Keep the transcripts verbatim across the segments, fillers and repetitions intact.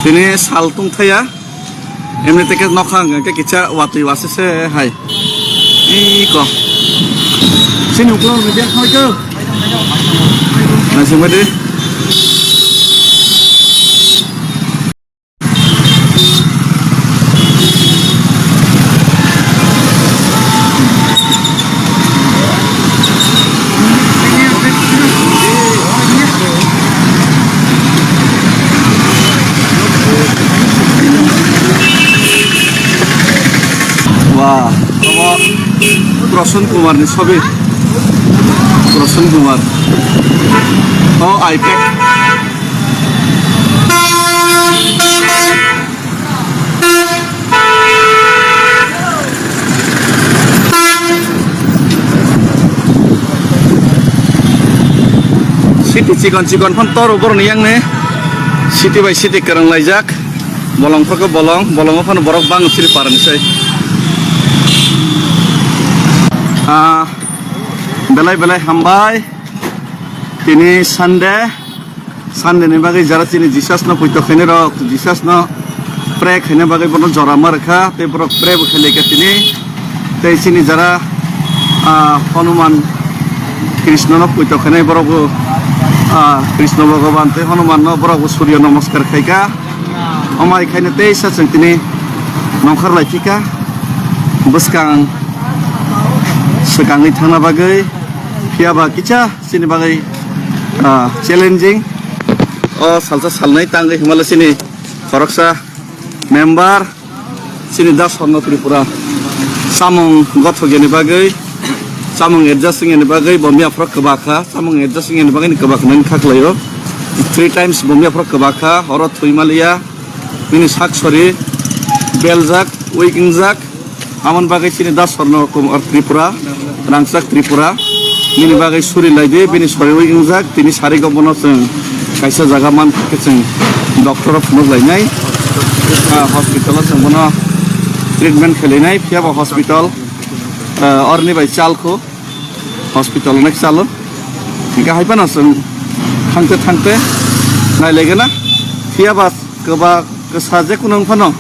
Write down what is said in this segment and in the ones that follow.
Tini sal tongthaya, emni teke nokha hwnkhe kisa watwi wase se hai. Iko. Sini ukulok ni bag hoi ko. Nasi mati. Wah, obo Prasan Kumar ni sobi. Prasan Kumar. Oh, iPad. City chikon chikon phan toro boroni yang ne. City by city kerang laijak. Bolong phaka bolong, bolong phano borok bang siri parani sai. Ah, belai belai hambai. Tini Sunday. Sunday ni bagwi jara chini Jesus no puito khainai rok, Jesus no pray khaina bagwi bono jora ma rwkha, tei borok pray bo khailai kha tini. Tei chini jara, ah, Hanuman Krishna no puito khainai borok bo, ah, Krishna Bhagavan tei Hanuman no borok bo Surya Namaskar khai kha. Omo hai khaina teisa chwng tini nongkhor lai phi kha bwskang swkangwi thangna bagwi, phiya ba kisa chini bagwi, ah, challenging. O salsa salnai tangwi himala chini khoroksa member chini Das Horno Tripura samung gothok yani bagwi, samung adjust wngya ni bagwi bo miya phoro kwbakha, samung adjust wngya ni bagwi ni kwbakha nani khaklaio. Three times bo miya phoro kwbakha, horo thwi maliya, bini sak sori beljak, weak wngjak. Amoni bagwi chini Das Horno Kumar Tripura, Rangchak Tripura, bini bagwi suri lai di, bini sori weak wngjak, tini sari go bono chwng kaisa jaga man khe chwng doctor o phunuk lainai, ah, hospital o chwng bono treatment khe lainai, phiya ba hospital, ah, oroni bai chal kho, hospital onek chalo, hinkhe hai phano chwng thangte thangte nai lai gana, phiya ba kwbak kwsa je kunu wng phano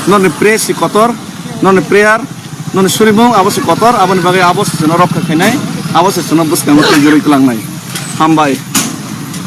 noni pray si kotor, noni prayer, noni surimung abo se kotor, aboni bagwi abo se chwngno rokha khainai, abo se chwngno bwskango twijlwi tlangnai. Hambai.